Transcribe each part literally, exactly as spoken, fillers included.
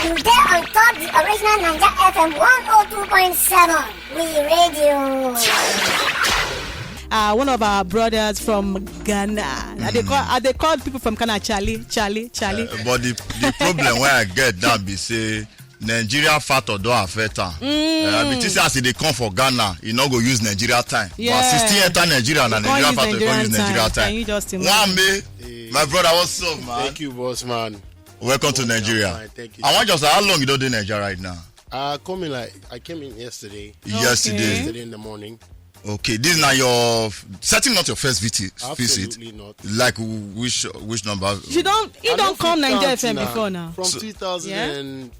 You dey on top the original Naija F M one oh two point seven. We radio. Uh, one of our brothers from Ghana. I dey call, I dey call people from Ghana Charlie, Charlie, Charlie. Uh, but the the problem wey I get now be say Nigeria factor don affect am. Uh, I be think say as e dey come for Ghana, e no go use Nigeria time. But as e Yeah. still enter Nigeria, na You can't Nigeria use factor e come Nigerian use Nigeria time. time. Can you just One imagine? May, my brother, what's up, man? Thank you, boss man. Welcome to Nigeria. Fine, thank you. I want just how long you don dey Nigeria right now? I come in like I came in yesterday. Yesterday. Yesterday in the morning. Okay, this na your f- certainly not your first visit. Visit. Absolutely not. Like w- which which number? You don't, you I don't don come fit Nigeria count F M now. before now. From two thousand and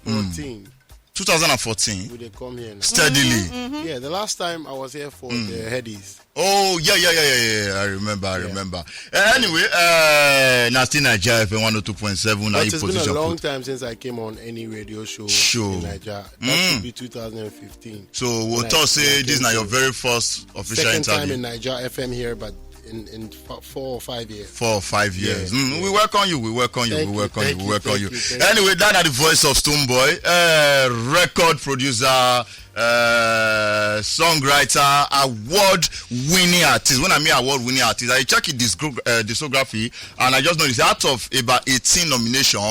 fourteen, two thousand and fourteen. we dey come here now. Steadily. Yeah, the last time I was here for the headies. Oh yeah, yeah, yeah, yeah, yeah. I remember, I remember. Uh, anyway, uh, na still Nigeria F M one oh two point seven. Na But you it's been a position long put. Time since I came on any radio show Show. in Nigeria. That should be two thousand and fifteen. So we'll Nice. talk say Yeah, this na okay. Your very first official Second time interview. In Nigeria F M here, but in in f- four or five years. Four or five years. Yeah, Mm, yeah. We welcome you. We welcome you. Thank we you, welcome thank you. We you, welcome thank you. you, thank you. Anyway, that na the voice of Stone Boy, uh, record producer, uh, songwriter, award-winning artist. When I mean award-winning artist, I check his discog- uh, discography, and I just noticed out of about eighteen nomination,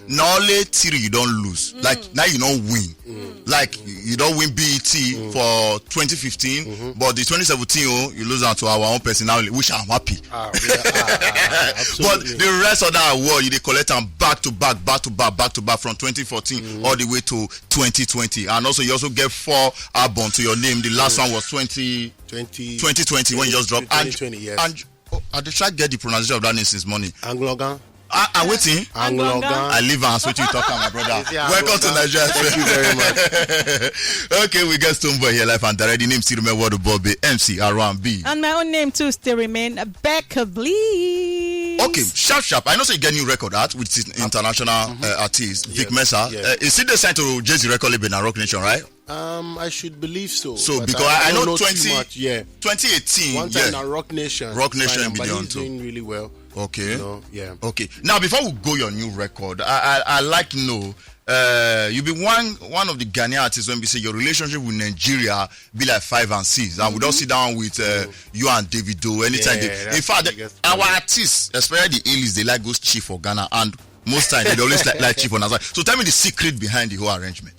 na only three you don lose. Like now you don win. Like you don win B E T for twenty fifteen, but the twenty seventeen, oh, you lose am to our own personality, which I'm happy. Ah, we are, ah, ah, ah, But absolutely. The rest of that award, you dey collect am back to back, back to back, back to back from twenty fourteen all the way to twenty twenty. And also, you also get four album to your name. The last one was twenty, twenty, twenty twenty when you just dropped. And, twenty twenty, yes. And oh, I dey try get the pronunciation of that name since morning. Anglogan. Ah, ah, wetin? Anglogan. I leave am so you talk am, my brother. Yeah, Welcome to Anglogan. Nigeria. Thank you very much. Okay, we get Stone Boy here live and direct. The name still remain word of Bobby, M C R one B. And my own name too still remain Becca Bliss. Okay, sharp, sharp. I know say you get new record out with this international uh, artist Vic Yes, Mesa. yes. Uh, is it the sign to Jay-Z record label na Rock Nation, right? Um, I should believe so. So, But because I, I don't know too twenty, much, yeah. twenty eighteen, One time yeah. Now Rock Nation. Rock Nation Fine, be but the he's on top. Doing really well. Okay. You know, yeah. Okay. Now, before we go your new record, I I, I like know. Uh, you be one one of the Ghanaian artists when we say your relationship with Nigeria be like five and six, and we don't sit down with uh, you and Davido anytime. Yeah, They, that's in fact, the biggest our problem. Artists, especially the A-list, they like go cheer for Ghana, and most times they always like, like cheer for Nigeria. So tell me the secret behind the whole arrangement.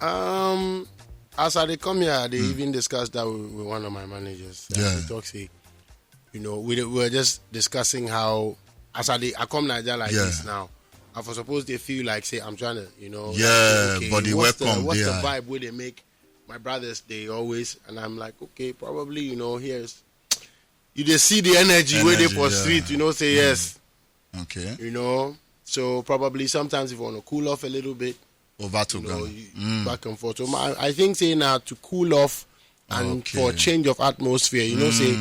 Um, as I dey come here, they even discussed that with, with one of my managers. That Yeah. They talk say, you know, we, dey- we were just discussing how as I dey, I come Nigeria like Yeah. This now. I for suppose they feel like say I'm trying to, you know, like, Yeah, okay, but the what's welcome the, what's dey the high. Vibe where they make my brothers they always, and I'm like, okay, probably, you know, here's you they see the energy where they Energy, for yeah. Street, you know, say yes, Okay. You know. So probably sometimes if you want to cool off a little bit, Over to you know, Ghana. You, back and forth. So my, I think say now to cool off and Okay. For a change of atmosphere, you know, say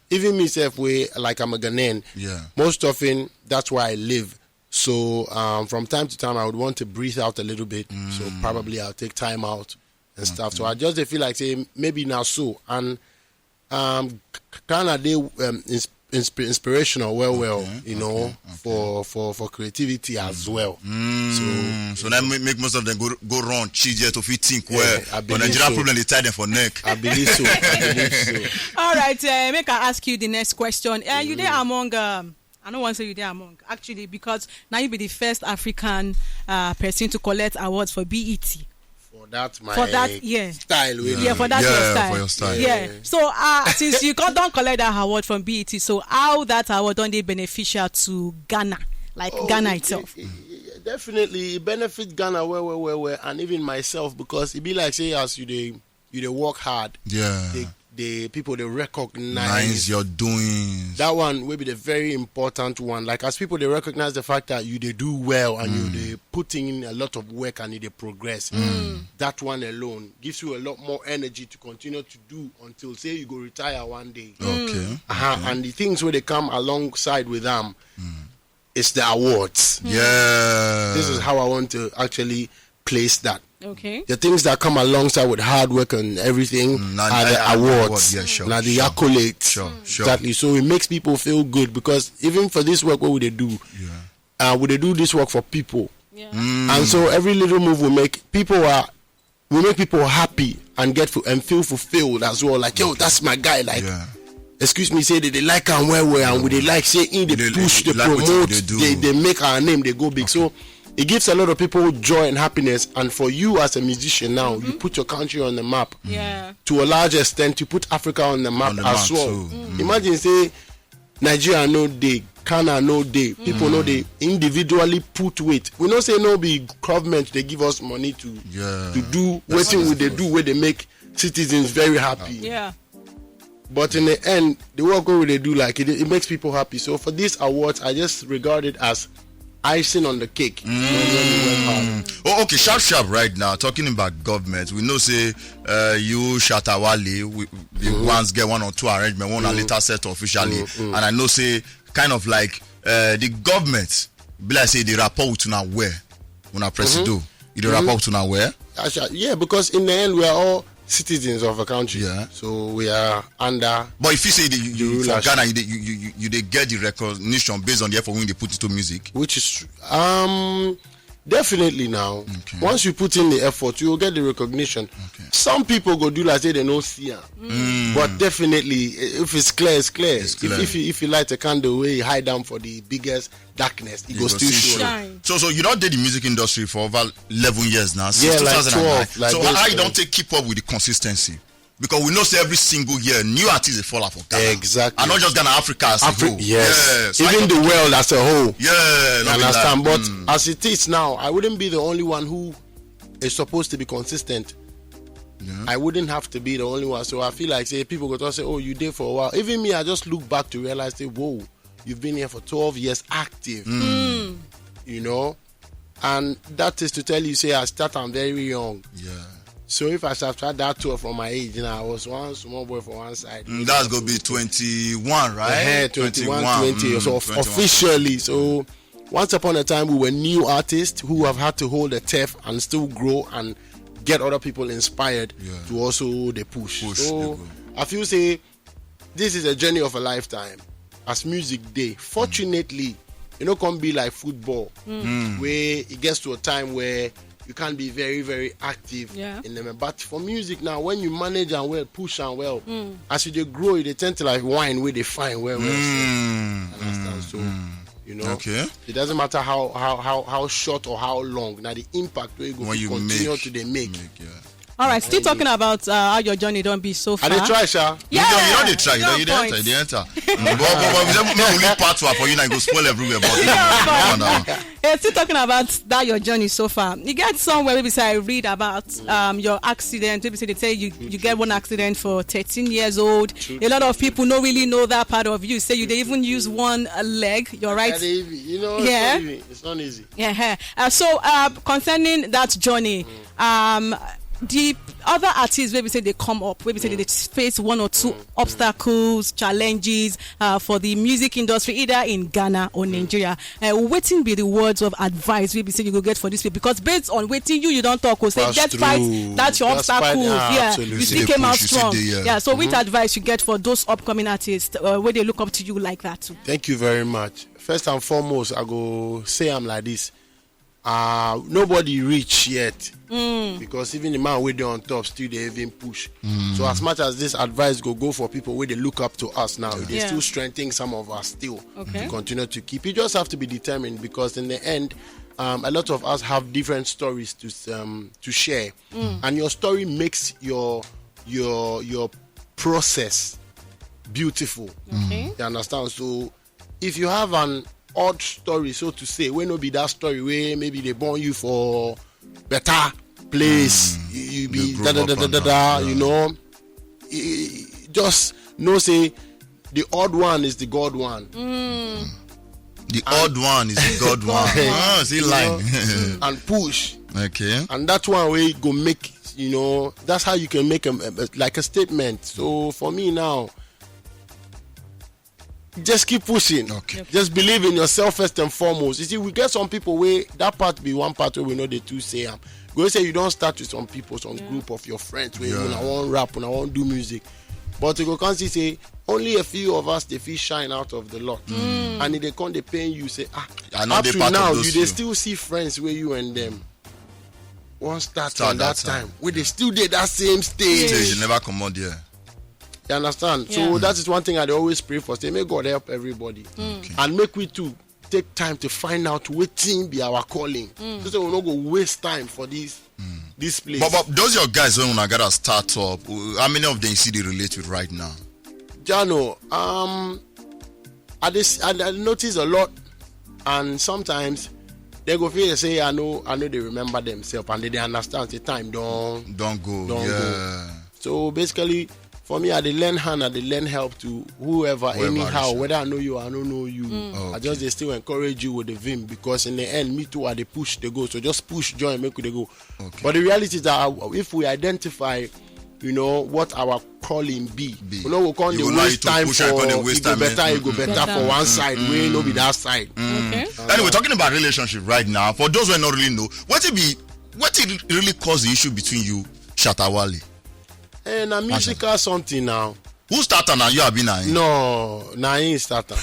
even myself, way like I'm a Ghanaian. Yeah. Most often that's where I live. So um, from time to time I would want to breathe out a little bit. So probably I'll take time out and stuff. So I just dey feel like say maybe now so and um, kind of they um, ins- insp- inspirational well well Okay, you know okay, okay. For for for creativity as well. Mm, so that make, make most of them go go run cheese to fit think well. I But believe Nigeria so. Problem they tie them for neck. I believe so. I believe so. All right, uh, make I ask you the next question. Uh, you there among? Um, I don't want to say you there among actually because now you be the first African uh, person to collect awards for B E T. For that my For that, yeah. Style. Really. Yeah, for that Yeah, your style. for your style. Yeah. Yeah. So uh, since you can't don't collect that award from B E T, so how that award don't they beneficial to Ghana, like Oh, Ghana it- itself? It, it, it definitely it benefit Ghana well well well well and even myself because it be like say as you dey you dey work hard. Yeah. The the people they recognize Nice your doings. That one will be the very important one. Like as people they recognize the fact that you they do well and you they putting in a lot of work and you they progress. That one alone gives you a lot more energy to continue to do until say you go retire one day. Okay. Uh-huh. And the things where they come alongside with them, it's the awards. Yeah. This is how I want to actually place that. Okay. The things that come alongside with hard work and everything Mm, na- are the I- I- awards, award, yeah, sure, na the sure. accolades. Sure, sure. Exactly. So it makes people feel good because even for this work, what would they do? Yeah. Uh, would they do this work for people? Yeah. And so every little move we make, people are we make people happy and get fu- and feel fulfilled as well. Like, yo, that's my guy. Like, Yeah. excuse me, say they, they like am well well, and we they like say in they, They- push, they they like wetin promote, they do. they, they make our name, they go big. So it gives a lot of people joy and happiness. And for you as a musician now, you put your country on the map. Yeah. To a large extent, you put Africa on the map On the as map well. too. Mm. Imagine say Nigeria no dey, Ghana no dey, people no dey individually put weight. We know say no be government they give us money to Yeah. to do wetin we they do where they make citizens very happy. Yeah. But in the end, the work wey we dey do, like, it, it makes people happy. So for these awards, I just regard it as icing on the cake. When, when we work hard. Oh, okay, sharp, sharp. Right now, talking about government, we know say uh, you Shatta Wale, we, the ones get one or two arrangement, one a later set officially, and I know say kind of like uh, the government, be like say they rapport with una where, una presido, you dey rapport with una where. Actually, yeah, because in the end, we are all citizens of a country. Yeah. So we are under. But if you say the, you, you, for rulership. Ghana, you, dey- you, you, you, you they get the recognition based on the effort when they put into music. Which is tr- um definitely now. Once you put in the effort, you will get the recognition. Okay. Some people go do like say they no see am, but definitely, if it's clear, it's clear. It's clear. If, if you if you light a candle where you hide down for the biggest darkness, it You goes go still see show. Shine. So, so you don't did the music industry for over eleven years now. Since Yeah, like two thousand nine. twelve, like So, those how you don't things. Take keep up with the consistency? Because we know say every single year new artists they fall out for Ghana. Exactly. And not just Ghana, Africa as Afri- a whole. Yes. Yeah, so I Even don't- the world as a whole. Yeah, You not be understand? like- But Mm. As it is now, I wouldn't be the only one who is supposed to be consistent. Yeah. I wouldn't have to be the only one. So I feel like say people go to say, "Oh, you did for a while." Even me, I just look back to realize, say, "Whoa, you've been here for twelve years active." You know, and that is to tell you, say I start am very young. Yeah. So if I subtract that twelve from my age, you know, I was one small boy for one side. Mm, that's gonna be twenty-one, right? Eh, twenty-one, twenty, Mm, so of- twenty-one. Officially. So once upon a time, we were new artists who have had to hold the turf and still grow and get other people inspired Yeah. to also the push. Push, So they go. I feel say this is a journey of a lifetime. As music day, fortunately, you know, can be like football, Mm. where it gets to a time where you can't be very, very active Yeah. in them. But for music now, when you manage and well, push and well, Mm. as you they grow, you they tend to like wine where they find well, well. Mm, Understand? So, you know, Okay. it doesn't matter how how how how short or how long. Now the impact where you go When to you continue make- to they make. Make, yeah. All right, still talking about uh, how your journey don't be so far. I dey try, sha. Yeah, You know, you know they try. You know, no you dey point. enter. You dey enter. Mm, but, but, but we don't, no, we leave part two for you now. You go spoil everywhere. But you know, No no, point. no, no. Eh, still talking about that your journey so far. You get somewhere maybe say I read about um your accident. Maybe say they tell you you get one accident for thirteen years old. A lot of people no really know that part of you. Say you they even use one uh, leg. You're right. Yeah, they- you know, Yeah. it's not easy. It's not easy. Yeah. Uh, so uh, concerning that journey, um, the other artists maybe say they come up, maybe say they face one or two obstacles, challenges uh, for the music industry, either in Ghana or Nigeria. Uh, waiting be the words of advice maybe say you go get for this people, because based on waiting you you don't talk, say Pass despite through. that your Despite- obstacles, ah, yeah, absolutely. you still You dey came out push, you still strong. dey, yeah. Yeah. So which advice you get for those upcoming artists uh, where they look up to you like that too? Thank you very much. First and foremost, I go say I'm like this. Uh, nobody reach yet, because even the man wey dey on top still dey even push. So as much as this advice go go for people wey dey look up to us now, they Yeah. still strengthen some of us still Okay. to continue to keep. You just have to be determined, because in the end, um, a lot of us have different stories to um, to share, and your story makes your your your process beautiful. Okay. You understand? So if you have an odd story, so to say, wey no be that story wey maybe they born you for better place, you, you be They da grow da da up da and da da, down, you know, I- I- just know say the odd one is the God one. The odd one is the God one. Ah, see line. And push. Okay. And that one way go make, you know, that's how you can make a, a- like a statement. So for me now, just keep pushing. Okay. Just believe in yourself first and foremost. You see, we get some people where that part be one part where we know they too say am. Go say you don't start with some people, some group of your friends where Yeah. you know want rap, you want do music. But you go come see say only a few of us dey fit shine out of the lot. And e dey come dey pain you say, ah, I no up dey to part of now, those you dey few. Still see friends wey you and them wan start Start from that that time. time. We dey still dey that same stage. Stage, you never comot there. You understand? Yeah. So that is one thing I dey always pray for. Say, may God help everybody. And make we too take time to find out wetin be our calling. So say we no go waste time for this, this place. But, but those your guys when una gather start up, uh, how many of them you see dey relate with right now? Jano, um, I, dis, I, I notice a lot, and sometimes they go feel say, I know, I know they remember themselves, and they, they understand the time don't. Don't go. Don't Yeah. Go. So basically, for me, I dey learn hand, I dey learn help to whoever, Whoever anyhow, is- whether I know you or I don't know you. I just dey still encourage you with the vim, because in the end, me too, I dey push the go. So just push, join, make we dey go. But the reality is that, uh, if we identify, you know, what our calling be, Be. we no go come You dey go now waste you to time push for and come it dey go waste time, better, eh? it go better for one side wey no be that side. Okay. Anyway, talking about relationship right now, for those who don't really know, what it be, what it really cause the issue between you, Shatta Wale? Eh, na musical something now. Who start am, na you abi na him? No, na him start am.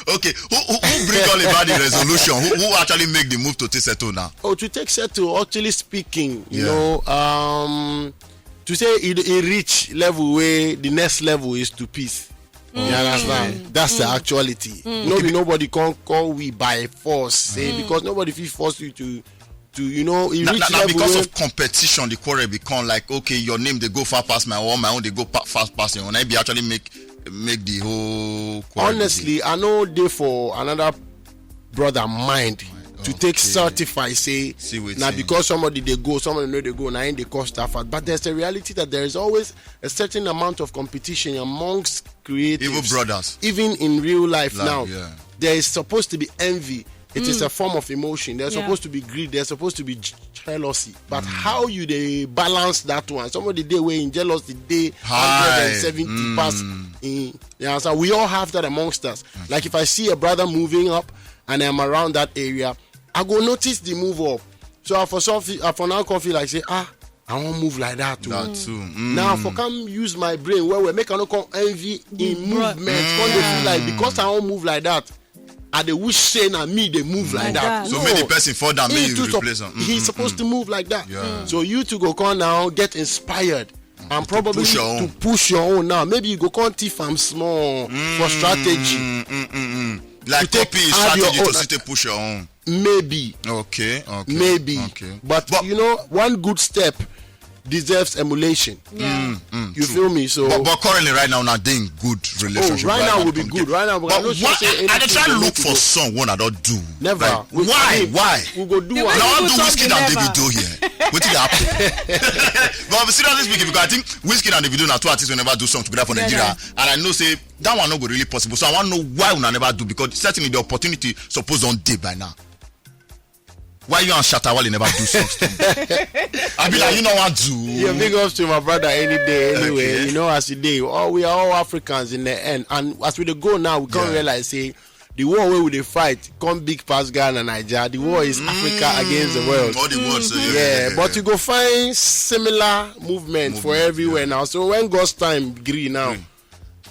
Okay, who, who, who bring all about the resolution? Who, who actually make the move to take settle now? Oh, to take settle, actually speaking, you Yeah. know, um, to say it, it reach level where the next level is to peace. You understand? That's the actuality. No be nobody can call we by force, say, because nobody fit force you to, to you know, it Na, reach na, na level because where of competition, the quarrel become like, okay, your name they go far past my own, my own they go pa- fast past your own. I be actually make make the whole quarrel. Honestly, I know they for another brother mind to take Okay. certify say See wetin. Now because somebody they go, somebody know they go, now they cost that fast. But there's a reality that there is always a certain amount of competition amongst creatives, Even brothers. Even in real life Like, now. Yeah. There is supposed to be envy. It is a form of emotion. There's supposed to be greed. There's supposed to be j- jealousy. But how you they balance that one? Somebody they were in jealousy, they High. Hundred and seventy pass. In, you understand? We all have that amongst us. Like if I see a brother moving up and I'm around that area, I go notice the move up. So I for some, I for now can feel like say, ah, I won't move like that too. That too. Mm. Now for come use my brain where we make I no come envy in bro- movement. Come they feel like because I won't move like that, I dey wish say na me they move like, Like that. that. So No. many person fall down, He make you too sup- replace am. Mm, He's mm, supposed mm. to move like that. Yeah. So you two go come now get inspired and probably push to your own. Push your own now. Maybe you go come thief am small for strategy. Mm, mm, mm, mm. Like To take copy add your strategy own. To still push your own. Maybe, Okay, okay. maybe. Okay. But, you know, one good step deserves emulation. Yeah. Mm, You true. feel me? So But, but currently, right now, now they in good relationship. Oh, right now now will be come good. there. Right now, we But are not sure why? say I, I dey anything try go look make for it. song one I don't do. Never. Like, We- why? we- Why? We go do one. Now I People do talk Wizkid they and never. Davido here. What did happen? But seriously speaking, because I think Wizkid and Davido are two artists who never do song together for Yeah, Nigeria, yeah. And I know say that one no go really possible. So I want to know why una never do, because certainly the opportunity suppose on day by now. Why you and Shatta Wale never do songs? I be like, you know what do? Yeah, big ups to my brother any day, anyway. Okay. You know, as today, all we are all Africans in the end, and as we dey go now, we can't Yeah. Realize say the war where we dey fight come big past Ghana, Nigeria. The war is Africa against the world. All the world. So yeah, Yeah, but you go find similar movement for Movement, everywhere now. So when God's time gree now,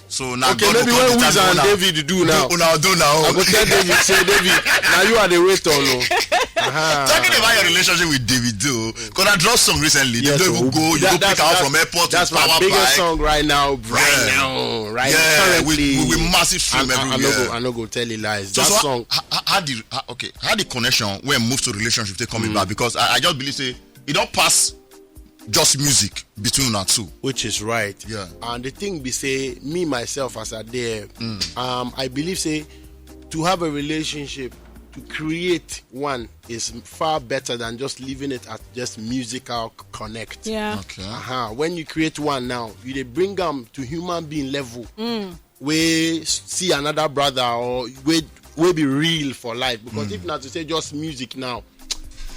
So now okay, God maybe will come when the Wiz time and una- David do now, Una do now. I go tell David say, David, now you are the wait on. Oh. Talking about your relationship with Davido, because I dropped song recently. Yes, They don't even oh, go. You that- go pick that's- out that's- from airport That's to my power biggest bike. Song right now, right Yeah. now, right Yeah, currently. With, with, with massive stream I, I, I, no everywhere. Go, I no go tell you lies. So, That so song. How, how, how the how, okay, how the connection when move to relationship take coming back, because I, I just believe say it don't pass just music between una two. Which is right. Yeah. And the thing be say, me myself as I dare, um, I believe say to have a relationship, to create one is far better than just leaving it at just musical c- connect. Yeah. Okay. Uh-huh. When you create one now, you dey bring them to human being level. We see another brother or we we be real for life, because if not to say just music now,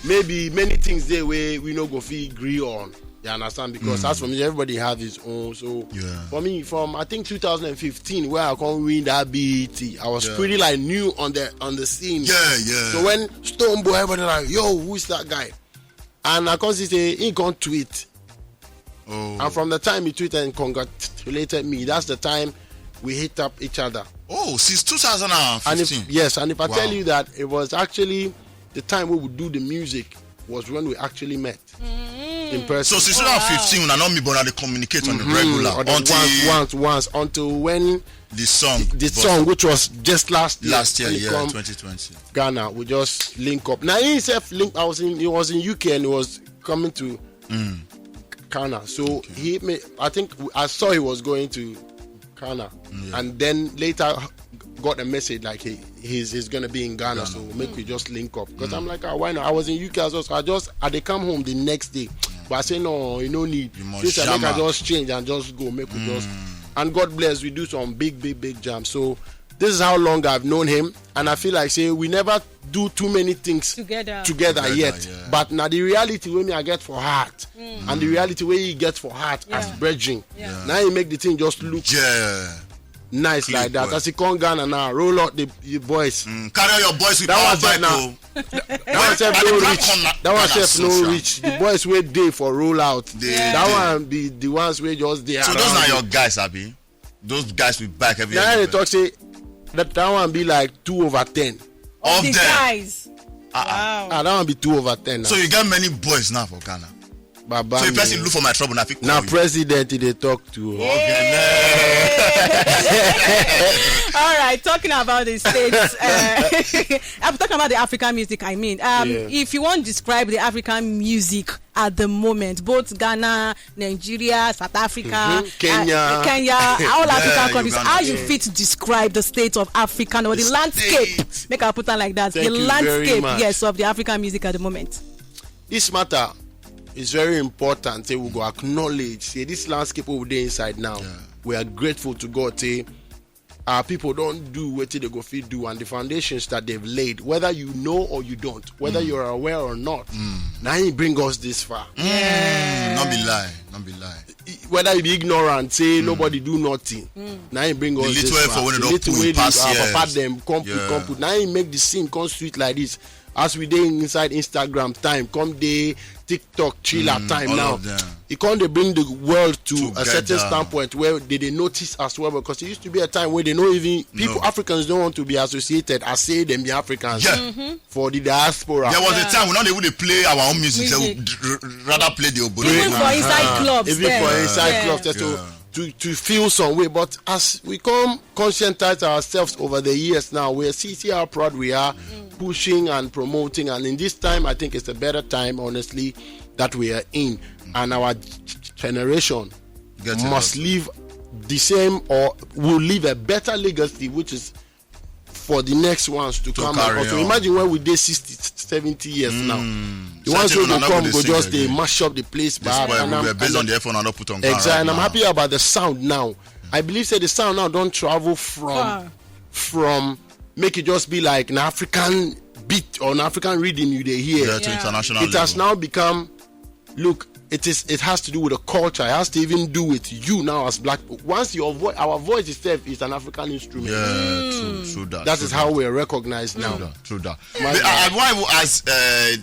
maybe many things they way we no go fit agree on. You understand? Because as for me, everybody have his own. So Yeah. For me, from I think two thousand fifteen, where I can win that B E T, I was Yeah. pretty like new on the on the scene. Yeah, yeah. So when Stone Boy, everybody like, yo, who's that guy? And I can see say he can tweet. Oh. And from the time he tweeted and congratulated me, that's the time we hit up each other. Oh, since two thousand fifteen. And if, yes, and if I wow. tell you that it was actually the time we would do the music was when we actually met mm-hmm. in person. So since two thousand fifteen, oh, wow. Una know me, but I communicate on mm-hmm. the regular on the until once, once, once until when the song, the, the song, which was just last year, last year, yeah, twenty twenty. Ghana, we just link up. Now he himself link. I was in, he was in U K and he was coming to mm. Ghana. So okay. he, made, I think I saw he was going to Ghana, yeah. And then later got a message like he he's, he's gonna be in Ghana, Ghana. So make mm. we just link up because mm. I'm like, oh, why not? I was in U K as well, so I just I they come home the next day, mm. But I say no, you no need. Since I make I just change and just go, make we mm. just and God bless, we do some big, big, big jam. So this is how long I've known him, and I feel like say we never do too many things together, together, together yet. Yeah. But now the reality wey me I get for heart mm. And the reality wey he get for heart yeah. As bridging. Yeah. Now he make the thing just look yeah. Nice clean like that. Boy. As he come Ghana now, roll out the, the boys. Mm. Carry your boys with that power bike. Oh. That one self no reach. That one self no reach. The boys wey dey for roll out. They, that they. One be the ones wey just dey. So those are your guys, abi? Those guys with bike everywhere. Now they talk say that, that one be like two over ten. Of the them. Guys. Uh-uh. Wow. Ah, that one be two over ten. Now. So you got many boys now for Ghana. Baba so if person look for my trouble, na fit call you. Na president they talk to. Okay. All right, talking about the states, uh, I'm talking about the African music. I mean, um, yeah. If you want to describe the African music at the moment, both Ghana, Nigeria, South Africa, mm-hmm. Kenya, uh, Kenya, all yeah, African countries. Uganda. How you fit describe the state of African or the, the landscape? Make I put it like that. Thank the landscape, yes, of the African music at the moment. This matter is very important say we go acknowledge say this landscape we dey inside now. Yeah. We are grateful to God say our people don't do what they go fit do and the foundations that they've laid, whether you know or you don't, whether mm. You're aware or not, mm. Now he bring us this far. Mm. Yeah. Not be lie, not be lie. Whether you be ignorant, say mm. Nobody do nothing. Mm. Now he bring us the little this far. The little way our papa them come put, yeah. Come put. Now he make the scene come sweet like this. As we dey inside Instagram time, come dey TikTok chiller mm, time now. E come dey bring the world to together. A certain standpoint where they dey notice as well because it used to be a time where they know even people no. Africans don't want to be associated as say them be Africans yeah. Mm-hmm. For the diaspora. There was yeah. A time we not even dey play our own music. Music. So we rather play the obodo. Even for inside clubs. Even there. For inside yeah. Clubs. Yeah. So to to feel some way. But as we come conscientize ourselves over the years now, we see, see how proud we are, mm. Pushing and promoting. And in this time, I think it's a better time, honestly, that we are in. And our generation must leave the same or will leave a better legacy, which is for the next ones to come. So imagine when we dey sixty, seventy years now. The ones who go come go just dey mash up the place. Based on the effort I don't put on ground. Exactly. And I'm happy about the sound now. I believe say the sound now don't travel from from make it just be like an African beat or an African rhythm you dey hear. Yeah, to international level. It has now become look, it is it has to do with a culture. It has to even do with you now as black people. Once your voice, our voice itself is an African instrument. Yeah, true, true that. That is how we are recognized now. True that, true that. Why I ask uh,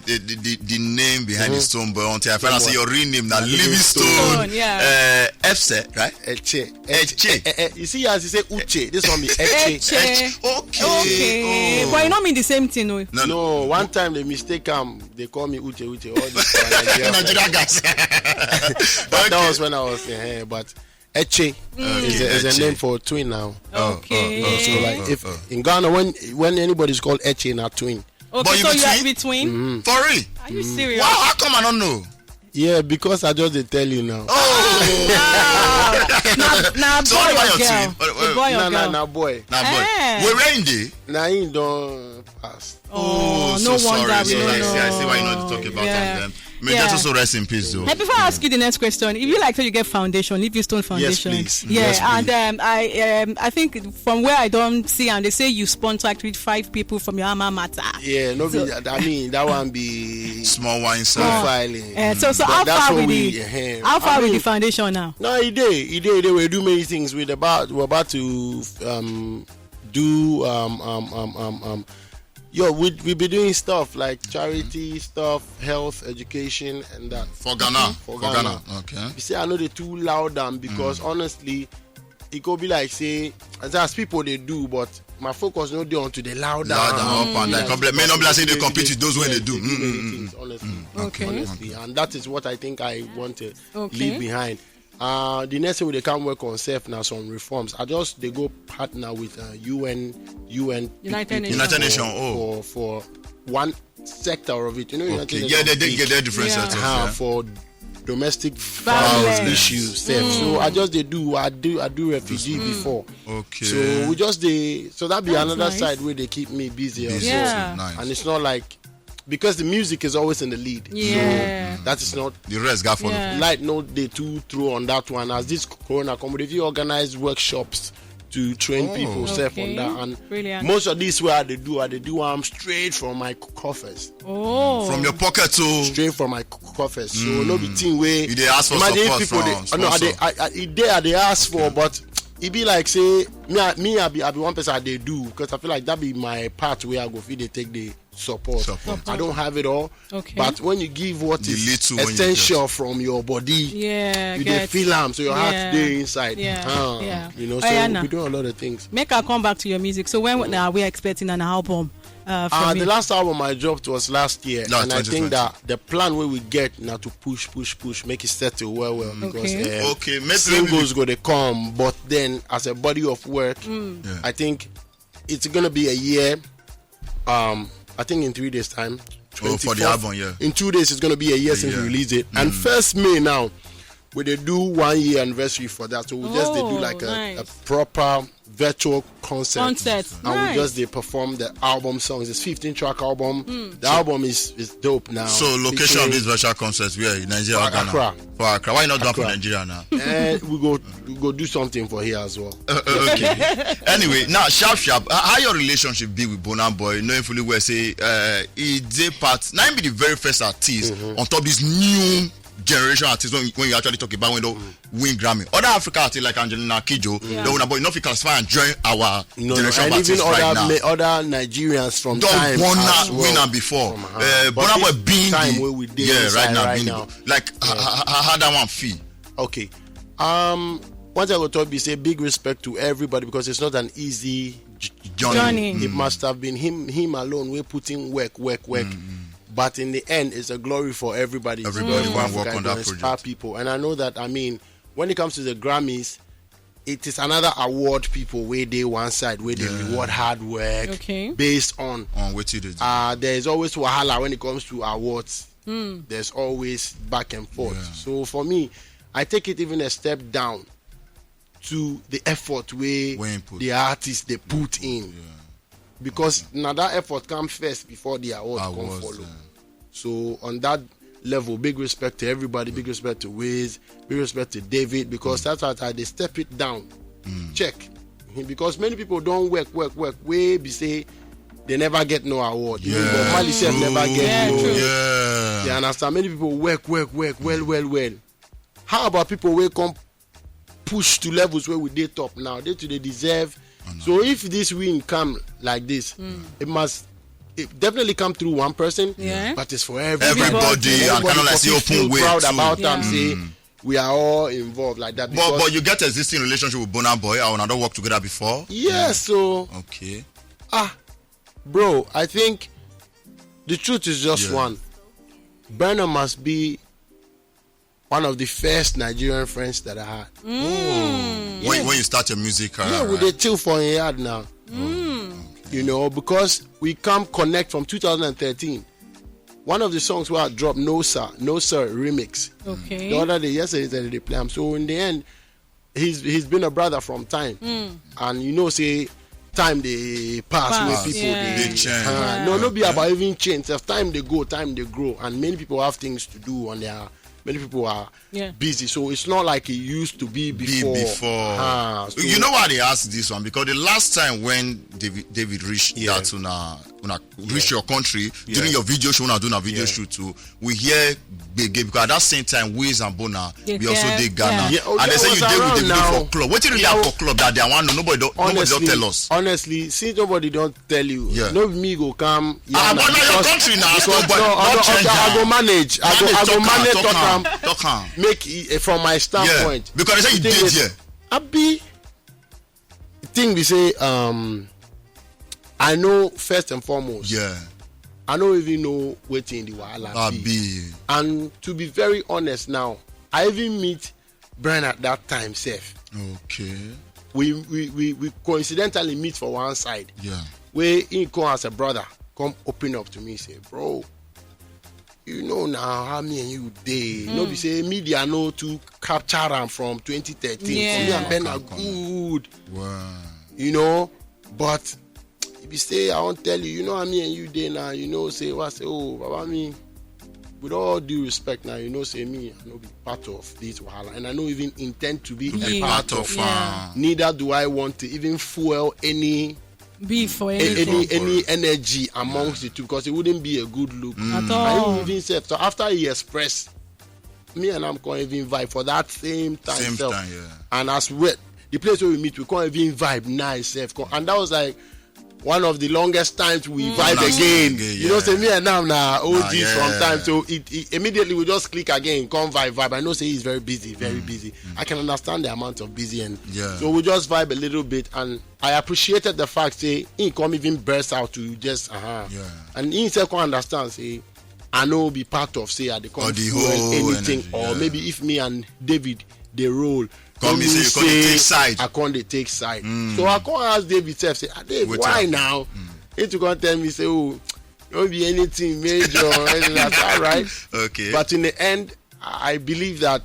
the, the, the name behind the stone boy until I find out say your real name now Livingstone. Yeah. Uh, Epse, right? Eche. Eche. Eh, eh, you see as you say Uche, this one be Eche. Eche. Okay. Okay. Oh. But you know mean the same thing, no? No, no. One time they mistake am, they call me Uche Uche. All this Nigerian guys. But that was when I was here. But Eche is, a, is a name for twin now. Okay. So like if in Ghana when when anybody's called Eche, not twin. Okay, but so you are between? Mm-hmm. For real? Are you serious? Wow, how come I don't know? Yeah, because I just dey tell you now. Oh. Wow. Now, now so boy or girl? Boy or girl? Now boy. Now boy. Eh. Where in dey? Now he don pass. Oh, oh, no so wonder sorry. We so don't I, see, I see why you not talking about yeah. Them. May yeah. Just also rest in peace, though. Hey, before I ask you the next question, if you like, so you get foundation, Livingstone Foundation. Yes, please. Yeah, yes, please. And um, I, um, I think from where I don't see, and they say you sponsor actually five people from your alma matter. Yeah, no, so, be, I mean that one be small wine profiling. Uh, so, so but how far with the, we, uh, how far I with mean, the foundation now? No, he did, he did. They will do many things with about. We're about to um, do um, um, um, um, um, Yo, we we be doing stuff like charity stuff, health, education, and that. For Ghana. For For Ghana. Ghana. Okay. You see, I know they too loud am because honestly, it go be like say as, as people they do, but my focus no dey onto the loud Loud am. and up and down. Compli- may not be like say they compete with those wey they do. They do Mm, many mm, things, honestly. Okay. Honestly, and that is what I think I want to Okay. leave behind. Uh, the next thing we dey come work on self now some reforms. I just they go partner with uh, U N U N United people Nations. United Nations, oh. for for one sector of it. You know, United Okay. Nations Yeah, they is did big. get their different Yeah. sectors. Uh-huh, Yeah. for domestic Violence. violence issues self. So I just they do I do I do refugee before. Okay. So we just they so that be That's another nice. Side where they keep me busy. Busy. Also. Yeah. Nice. And it's not like because the music is always in the lead. Yeah. So that is not The rest got for Yeah. light no they too throw on that one. As this corona come, if you organize workshops to train Oh. people self Okay. on that and Brilliant. most of these where they do are they do I'm straight from my coffers. Oh. From your pocket to Straight from my coffers. So no be thing way You dey ask for imagine support people from they, no, I, sponsor. they, I, I, it there they ask for, but it be like say me, I, me, I be, I be one person I they do because I feel like that be my part where I go feel they take the support. Support. I don't have it all, Okay. but when you give what The is little when you essential from your body, Yeah. you get- dey feel am, so your Yeah. heart dey inside. Yeah, Ah, yeah. You know, so Ayana. We do a lot of things. Make I come back to your music. So when now are we expecting an album? Uh, from Uh, you? The last album I dropped was last year, Last and I think twenty twenty. That the plan where we get now to push, push, push, make it settle well, well because Okay. uh, Okay, maybe- singles go they come, but then as a body of work, Yeah. I think it's gonna be a year. Um, I think in three days' time. Oh, for the twenty-fourth, album, yeah. In two days, it's gonna be a year since Yeah. we released it. And first May now, we they do one year anniversary for that. So we just they do Oh, like a, nice. a proper virtual concert. Concert. And Nice. We just they perform the album songs. It's fifteen track album. The album is is dope now. So location of Featuring- this virtual concert where in Nigeria or Ghana? Accra. For Accra. Why not done for Accra. Nigeria now? And we go we go do something for here as well. Uh, uh, okay. Anyway, now sharp sharp. Uh, how your relationship be with Burna Boy? Knowing fully well say uh, he dey part. Now he be the very first artist on top this new generation artist when, when you actually talk about when they win Grammy. Other Africa artists like Angelina Kidjo, Yeah. they Burna Boy not fit classify and join our No, no, generation and of even artists right other now. ma- other Nigerians from Don't time Burna as well. win am before. From, uh, Uh, but Burna this Boy being time the where we dey yeah inside right now right being now. The, like how, how, how that one feel? Okay. Um, what I go talk be say big respect to everybody because it's not an easy j- Johnny. Johnny. It must have been him him alone. We put in work, work, work. But in the end, it's a glory for everybody. It's a Everybody glory for wan work Africa. On It that inspire project. People, and I know that. I mean, when it comes to the Grammys, it is another award people where they one side where they Yeah. Reward hard work Okay. Based on On what you did. Uh, there is always wahala when it comes to awards. There's always back and forth. Yeah. So for me, I take it even a step down to the effort where When you put- the artists they put in. Because now that effort comes first before the award Awards, come follow. Yeah. So on that level, big respect to everybody, big respect to Wiz, big respect to David, because that's how they step it down. Check. Because many people don't work, work, work. Way be say they never get no award. Even Yeah, Bob Marley sef true. Never get Yeah, no. true. Yeah. You understand? Many people work, work, work, well, well, well. How about people where come push to levels where we dey top now? They too they deserve. So if this win come like this, it must it definitely come through one person. Yeah. But it's for everybody. Everybody, and Everybody kinda like for say open feel way proud too. about am. Yeah. Say we are all involved like that. But Because but you get existing relationship with Burna Boy. I wanna don't work together before. Yes, so Okay. ah, bro, I think the truth is just Yeah. One. Burna must be one of the first Nigerian friends that I had. When, when you start your music career, Yeah, we right? Dey chill for a yard now. You know, because we come connect from two thousand thirteen. One of the songs where I dropped, No Sir, No Sir remix. Okay. The other day, yesterday, they play am. So in the end, he's he's been a brother from time, and you know, say time they pass, Pass, where people yeah. they, They change. Uh, no, no, be about even change. As time they go, time they grow, and many people have things to do on their many people are Yeah. busy, so it's not like it used to be Be before. before. Ah, so You know why they ask this one? Because the last time when David David reached Yeah. that una una reach your country during your video show, una do una video Yeah. shoot too. We hear gbege because at that same time Wiz and Burna They we also tell- dey Ghana, Yeah, oh, and they that say was you dey with around Davido now. for club. Wetin really Yeah, happen for club that day? I wan know. Nobody don nobody don honestly, tell us. Honestly, since nobody don tell you, Yeah. no be me go come. Ah, yarn but am na your because- country na, so because- but no, don't I go- change I go am. manage. I go, Manage, I go talk am, manage talk talk am, am. talk am. Make it, eh, from my Yeah, standpoint. because they say you The thing dey is, there. Abi, the thing we say, um, I know first and foremost. Yeah, I no even know wetin the wahala be. Abi. And to be very honest now, I even meet Bernard that time sef. Okay. We we we we coincidentally meet for one side. Yeah. Where he come as a brother, come open up to me, say, "Bro, you know now how me and you dey. No be say media no too capture am from twenty thirteen. Yeah. Me and Ben are Come, come. Good, Wow. you know, but if you say I won't tell you, you know how me and you dey now. You know, say what say, oh, Baba me. With all due respect, now you know, say me, I no be part of this wahala, and I no even intend to be To be a part part of of. Yeah. am. Neither do I want to even fuel any Be for a- anything. any any energy amongst the two, because it wouldn't be a good look. At I all. even even said so after he expressed, me and him can't even vibe for that same time. Same sef. Time, yeah. And as well, the place where we meet, we can't even vibe nice, sef. Come- And that was like one of the longest times we vibe Nice again. again, You know, yeah. say me and him now O Gs Nah, yeah. Sometimes. So it, it immediately we just click again, come vibe, vibe. I know say he's very busy, very busy. I can understand the amount of busy and Yeah. so we just vibe a little bit, and I appreciated the fact say he come even burst out to just uh-huh. Yeah. And he said come understand say I no be part of say I dey come Or the fuel whole anything energy, or yeah. Maybe if me and David dey roll, Come no be say mean you come dey say take side. I come dey take side. So I come ask David sef say, "Dave, Wetin why happen? Now?" He to come tell me say, "Oh, no be anything major." That's all right. Okay. But in the end, I believe that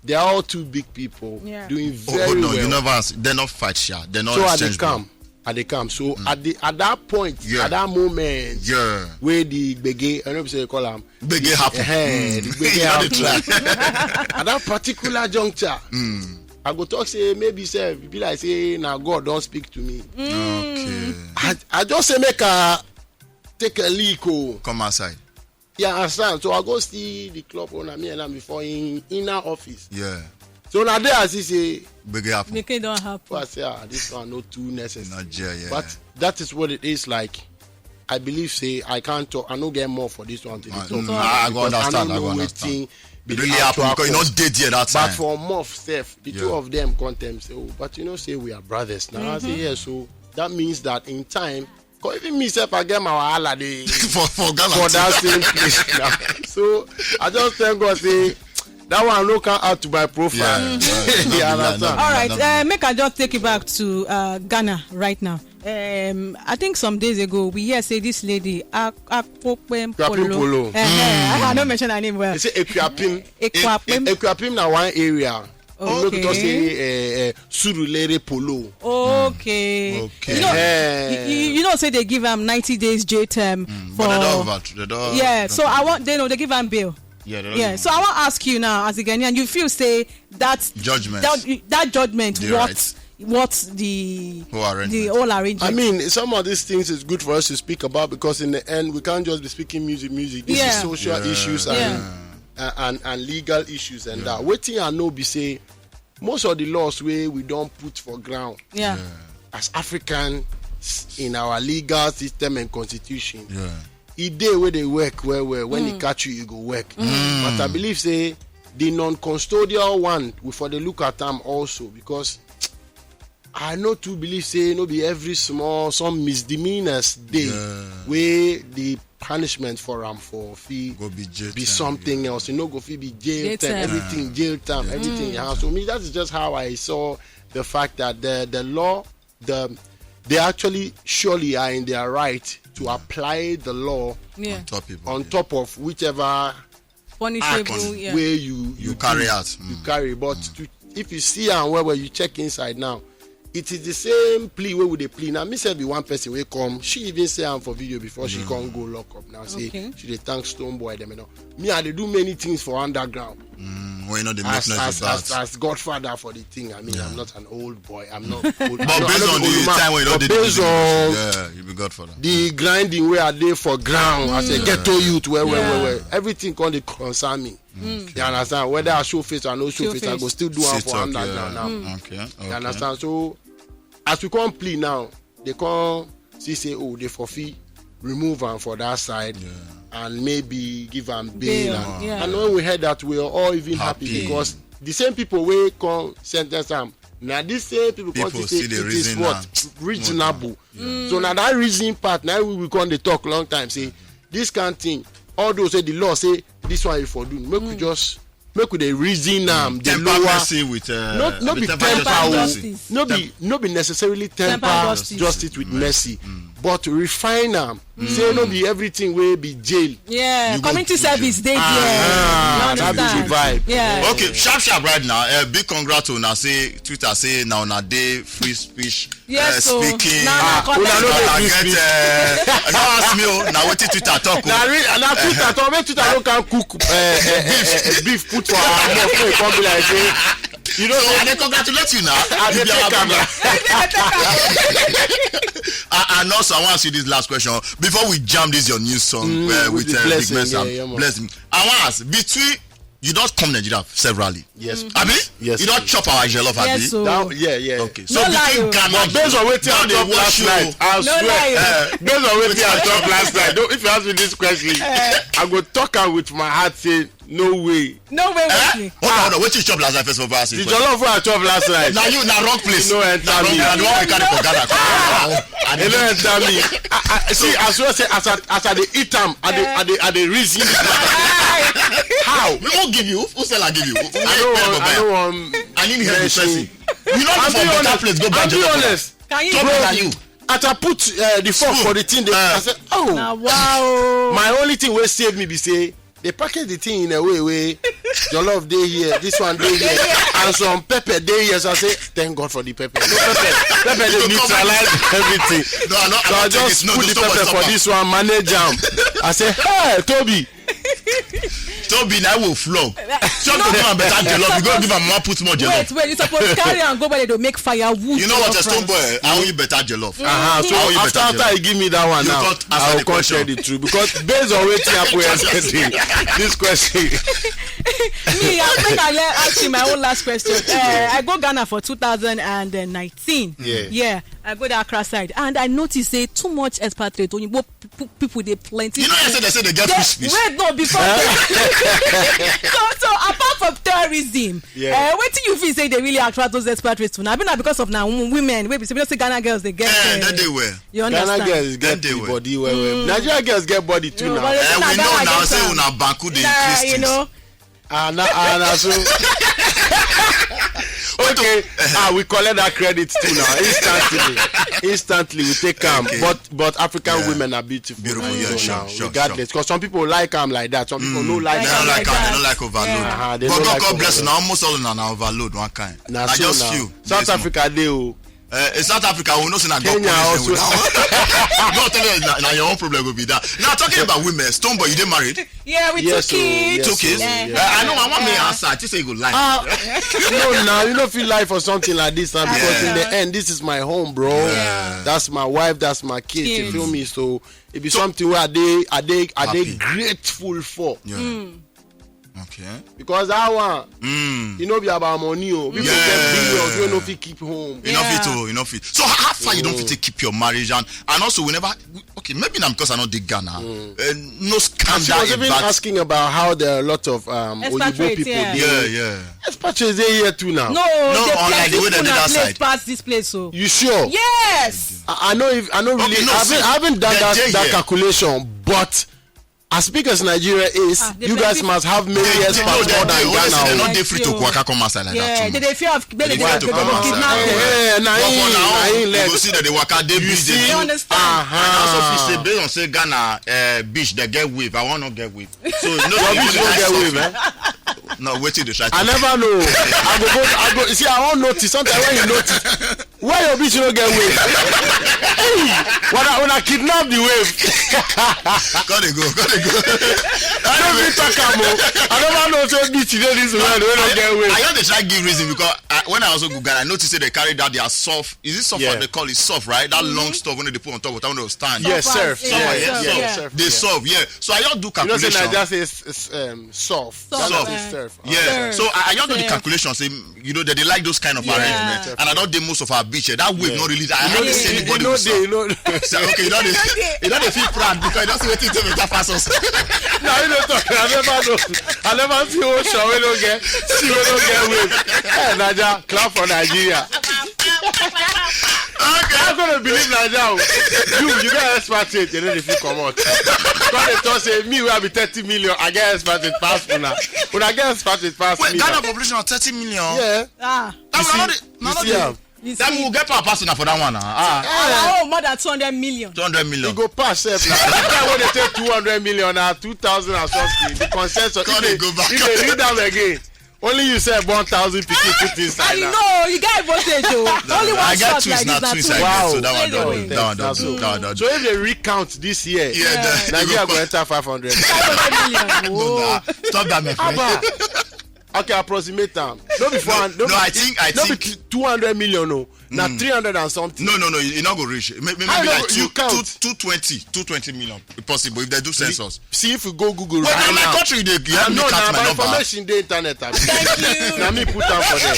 they are all two big people Yeah. doing Oh, very hold on, well. You never answer. They not fight sha. They not So I dey exchange. come. I dey come. So at the at that point, Yeah. at that moment, Yeah. where the gbege, I know say you call am. Gbege happen. Eh, the Mm. gbege You know the happen. try. At that particular juncture, I go talk say maybe sef e be like say na God don speak to me. Okay. I, I just say make I take a leak o. Come outside. You understand? So I go see the club owner, me and him before in inner office. Yeah. So na there I see say Gbege happen. Make it don't happen. I say ah this one no too necessary. Not jail, yeah. But that is what it is like. I believe say I can't talk. I no get more for this one to Ah, talk. mm, I go Because understand, I I no go know understand. wetin be It the really happen actual because you cause. Not dead there that But time. For Moff sef, the two Yeah. Of them come tell me say, oh, but you know say we are brothers now. I say yes. So that means that in time, 'cause even me sef I get my wahala dey for for Ghana. for too. That same place now. So I just thank God say that one no come out to my profile. Yeah, yeah, You yeah, understand? yeah, All right, yeah. Uh, make I just take it back to uh, Ghana right now. Um, I think some days ago we hear say this lady Ak- Akpokpem Kwapim Polo. Polo. Eh, eh, I don't mention her name well. They say Equiapim. Equiapim. E- Equiapim na one area. Okay. Make we talk say uh, uh, Surulere Polo. Okay. Okay. You know, Eh. you, you know, say they give am ninety days jail term for. But they don't over. They don't. Yeah. So I want they know they give am bail. Yeah. They don't Yeah. So I want to ask you now, as a Ghanaian, you feel say that Judgment. that, that judgment The what right. What the Whole arrangement. The whole arrangement. I mean, some of these things is good for us to speak about because in the end we can't just be speaking music, music. This Yeah. Is social Yeah. Issues and, Yeah. uh, and and legal issues and that. Wetin I know be say most of the laws wey we don put for ground Yeah. as Africans in our legal system and constitution, Yeah. e dey wey dey work well well. When e catch you, e go work. But I believe say the non-custodial one, we for dey look at am also because I no too believe say no be every small some misdemeanors dey Yeah. wey the punishment for am for fit Go be jail be time, something yeah. Else. E no go fit be jail, Jail time, time. Everything jail time, everything. Yeah. So me, that is just how I saw the fact that the the law, the they actually surely are in their right to apply the law Yeah. On top people. On top of whichever Punishable. act Yeah. Where you You carry out. You carry, but to, if you see am well well, you check inside now. It is the same plea wey we dey plea. Now me sef be one person wey come. She even say am for video before she come go lock up. Now say Okay. She dey thank Stone Boy dem. You know, me I dey do many things for underground. Mm, when you know they make as noise as about. As as godfather for the thing. I mean, I'm not an old boy. I'm not old. But based on the time when you know they do Based the on yeah, you be godfather. The grinding where I dey for ground as a ghetto youth, where where where where everything come dey concern me. You understand? Whether I show face or no show Show face, I go face. still do am Sit for up, am like yeah. now. Now, Okay, okay. You understand? So as we come play now, they come see say, oh, they for fit remove am for that side and maybe give am bail. Bail, And, yeah. and when we heard that, we were all even happy, Happy. Because the same people wey come sentence am, na these same people come People see say still dey it is reason what am. Reasonable. So na that reason part na we we come dey talk long time say this kind thing, although say the law say this one you for do, make we just make we dey reason am, dey Temper lower. mercy with uh, No, no with be temper temper justice o. with mercy. Justice. No be no be necessarily temper Temper justice. Justice with mercy, but refine am. Say no be everything wey be jail. Yeah, You go community do service dey there. Ah, You that be the understand? Vibe. Yeah. Okay, sharp sharp right now. Uh, big congrats to una say Twitter say now una dey free speech. Yes, uh, so speaking. now na Ah, una no content. dey Una free get, speech. Uh, no ask me o. Now wetin Twitter talk o. Na re- na Twitter talk, make Twitter no can cook uh, uh, uh, uh, beef put for our mouth, so e come be like say you know. So I dey congratulate you now. I dey You be our take am. brother. I, and also, I want to ask you this last question before we jam this your new song Mm, uh, with with the uh, blessing, Big Mess. yeah, and yeah, man. Bless me. I want to ask between you don't come Nigeria severally. Yes. Abi? Yes, You don't please. Chop our jollof, Abi? Yes, so That, yeah, yeah. Okay. So No lie between o. Ghana, But based on wetin I don't dey chop last wash you. Night, I No swear. lie o. Uh, Based on wetin I chop last night, though, if you ask me this question, I go talk am with my heart say no way. No way Eh? with me. Hold on, hold on. Wetin you chop last night first of all? Ask The you first. Jollof wey I chop last night. Now you na wrong place. No enter Na wrong. me. Na the one we carry for Ghana. I E no enter me. I, I, see, as well say as I, as I dey eat am, I dey I dey I dey reason. How? Who give you? Who sell I give you? Who I no wan I no wan. I need help with Mention. Person. You know I'm for being better honest. Place go buy I'm being jollof. Honest. Can you? Chop Bro, better you. As I put uh, the fork Spoon. For the thing, they, Uh. I said, oh, Na wow. My only thing wey save me be say they package the thing in a way wey jollof dey here, this one dey here, and some pepper dey here. So I say, thank God for the pepper. No pepper, pepper dey You go neutralize everything. No, I no, I So I no take just it. No, put no, the stop, pepper stop, for stop. This one, manage am. I say, hey, Toby, Toby, na will flow. Chop the man better jollof. You go give am one put more jollof. Wait, wait, you suppose carry and go where they do make firewood. You know what, a jollof stone rice. Boy? I owe you better jollof. Uh-huh. So I owe you after better after jollof. He give me that one You now, can't I answer will the come question. Share the truth because based on wetin happen yesterday, this question. Me, I think I let ask you my own last question. Uh, I go Ghana for two thousand and nineteen. Yeah. Yeah, I go the Accra side and I notice say too much expatriate Oyinbo p- p- people dey plenty. You know, I said they say they get They- free speech. Wait, no, before. So, so apart from terrorism, Yeah. uh, wetin you feel say they really attract those expatriates to now? Abi na because of now women, wey be say we know say Ghana girls they get. Eh, Uh, that they were. you understand? Ghana girls get Then they the were. Body well well. Nigeria girls get body too You know, now. but Eh, na we Ghana know now. get Say am. una banku dey Nah, increase you things. Know. Ah, na, ah, na so. Okay, ah, we collect that credit too now. Instantly, instantly we take am. Okay. But but African Yeah. Women are beautiful. Beautiful, And yeah, so sure, now, sure, regardless, because some people like am like that. Some people no like They am. don't like Like am. They that. Don't like overload. Uh-huh, they But don't God, like God bless overload. Now almost all na na overload one kind. Na Na so just now. Few. South Yes, Africa dey o. Uh, in South Africa, we know say na God Kenya punish them also. With that. No, tell you, na, na your own problem go be that. Now talking about women, Stone Boy, you dey married? Yeah, with Yes, two oh, kids. yes, Two kids? Yeah. Uh, I know. I want me Yeah. Answer. I think say you go lie. Ah, no, now you no fit lie for something like this now because Yeah. In the end, this is my home, bro. Yeah. That's my wife. That's my kids. You Kids. Feel me? So it be something where I dey, I dey, I dey Happy. Grateful for. Yeah. Okay. Because that one, Mm. You know, be about money. Oh, people Yeah. get billions. You no fit keep home. You know Yeah. fit, oh, you know fit. So how far you don't fit take keep your marriage and and also we never. Okay, maybe now because I know the Ghana. Uh, no And she scandal was even about. Asking about how there are a lot of um, Oyibo Expatriates, people. Yeah. Dey. Yeah, yeah. Expatriates dey here too now. No, No, they unlike the way they plenty did that place side. Pass this place, so. You sure? Yes. I, I know. If I know really, Okay, no, I haven't, see, I haven't done they that, dey that here. Calculation, but as big as Nigeria is, Ah, they you guys plenty. Must have many They- expats no, they more than dey. Always Ghana. say they Oh. not dey free to Like waka come outside like Yeah, that. they, Too they much. fear of they They fear fear of to they come go outside. kidnap Eh, them. eh, na But him, for na now, him you left. go see that they waka dey You busy. see? You understand? And also, Uh-huh. if you say based on say Ghana uh, beach, they get wave. I want not get wave. So no, Your beach no get wave, eh? No, wait till they try. I never know. I go, go, I go. See, I won't notice. Sometimes when you notice, where your beach no get wave? Hey, when I when I kidnap the wave. Gotta go, gotta go. No fit talk am o. I never know say beat dey this world wey no get waist. I just dey try give reason because I, when I also Google, I noticed say they carry that their soft. Is it soft? Yeah. They call it soft, right? That long stuff when they put on top of town, they stand. Yes, surf. Surf, yeah, yeah, surf. They surf, yeah. So I just do calculations. You know say Naija say it's, it's um, soft. Soft. Ghana say surf. Yeah. So I, I just do the calculation. Say you know that they like those kind of arrangements, and I don't do most of our beach. That wave not really. I hardly see anybody with surf. So, okay, you know they, you know they feel proud because you don't see wetin take better pass us. Now you don't talk. I never know. I never see ocean wey no get sea wey no get wave. Hey, Naija, clap for Nigeria. Okay. I'm gonna believe Naija. O. You, you get expatriate, you know if you come out. Come dey talk say me wey I be thirty million, I get expatriate pass una. Una get expatriate pass me. Wait, Ghana population of thirty million. Yeah. Ah. That one, see, you see am. That we will get power pass una for that one. Ah. Our own more than two hundred million. Two hundred million. E go pass sef na. The time wey dey take two hundred million na two thousand and something. The consensus. Come dey go back. If they read am again, only you sef one thousand pikin put inside. I know you get voltage o. Only one shot like this na twins. Wow. So that one don do. That one don do. So if they recount this year, Nigeria go enter five hundred. Five hundred million. No, nah. Stop that, my friend. Okay, approximate am. No be four hundred. No, no, I think, I think two hundred million. No, na three hundred and something. No, no, no, e no go reach. Maybe, maybe like two, two twenty, two twenty million possible if they do census. See if we go Google right now. Wait, na my country dey help me count my number. Information dey internet. Thank you. Na me put am for there.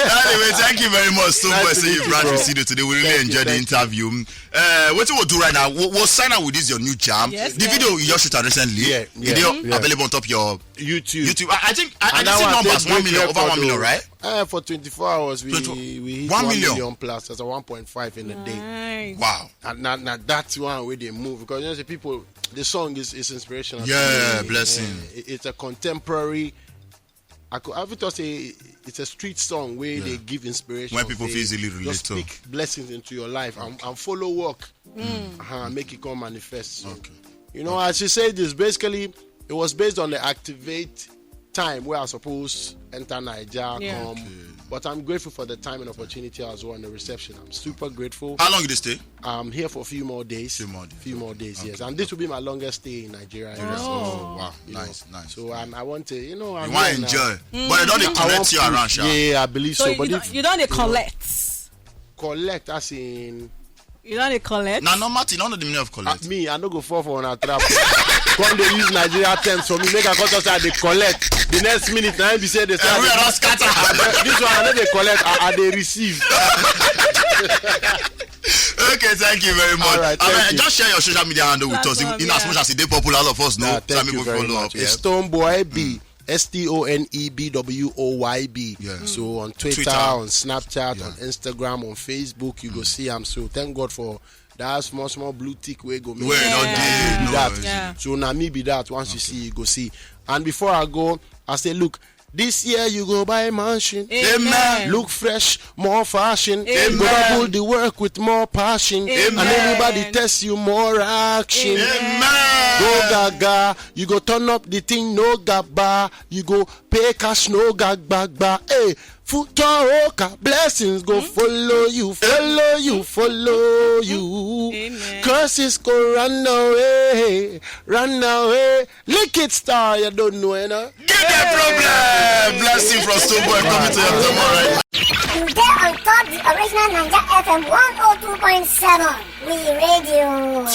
Anyway, thank you very much. So much say you brought to studio today. We really enjoyed the interview. Uh, what we'll do right now, we'll, we'll sign out with this your new jam. Yes, the video you just shoot recently. Yeah, yeah. Video available on top your YouTube. YouTube. I, I think I, I see numbers one million, over one million, right? Uh, for twenty-four hours, we we hit one million plus. That's a one point five in a day. Wow. And now, now that's one way they move because you know the people, the song is is inspirational. Yeah, blessing. It's a contemporary. I could have it say it's a street song where they give inspiration. When people feel easily relate to. Speak blessings into your life and, and follow work. Uh-huh, make it come manifest. So, okay. You know, as you say this, basically, it was based on the activate time where I suppose enter Nigeria, come. But I'm grateful for the time and opportunity as well and the reception. I'm super grateful. How long did they stay? I'm here for a few more days. Few more days. Few more days, yes. And this will be my longest stay in Nigeria. Oh, wow. Nice, nice. So I want to, you know, I want to enjoy. But I don't connect you around, sha. Yeah, I believe so. But you don't collect. Collect as in you don't collect. Now, no matter, you don't know the meaning of collect. Me, I no go fall for a trap. Come they use Nigeria terms for me. Make a cut us at the collect. The next minute, now be say they start. Everywhere don scatter. This one I know they collect. I, I they receive. Okay, thank you very much. All right, I mean, just share your social media handle with us. In as much as it dey popular, all of us know. Thank you very much. It's Stone Boy B. S T O N E B W O Y B. Yeah. So on Twitter, on Snapchat, on Instagram, on Facebook, you go see am. So thank God for that small, small blue tick wey go make you do that. So na me be that. Once you see, you go see. And before I go, I say, look, this year you go buy mansion. Amen. Look fresh, more fashion. Amen. Go double the work with more passion. Amen. And anybody test you, more action. Amen. Go gaga, you go turn up the thing, no gaba. You go pay cash, no gag, gba, gba. Hey, future oka, blessings go follow you, follow you, follow you. Amen. Curses go run away, run away. Lick it, star, you don't know, you know. Get that problem. Blessing from Stone Boy coming to your tomorrow. You there on top the original Niger F M one oh two point seven. We radio.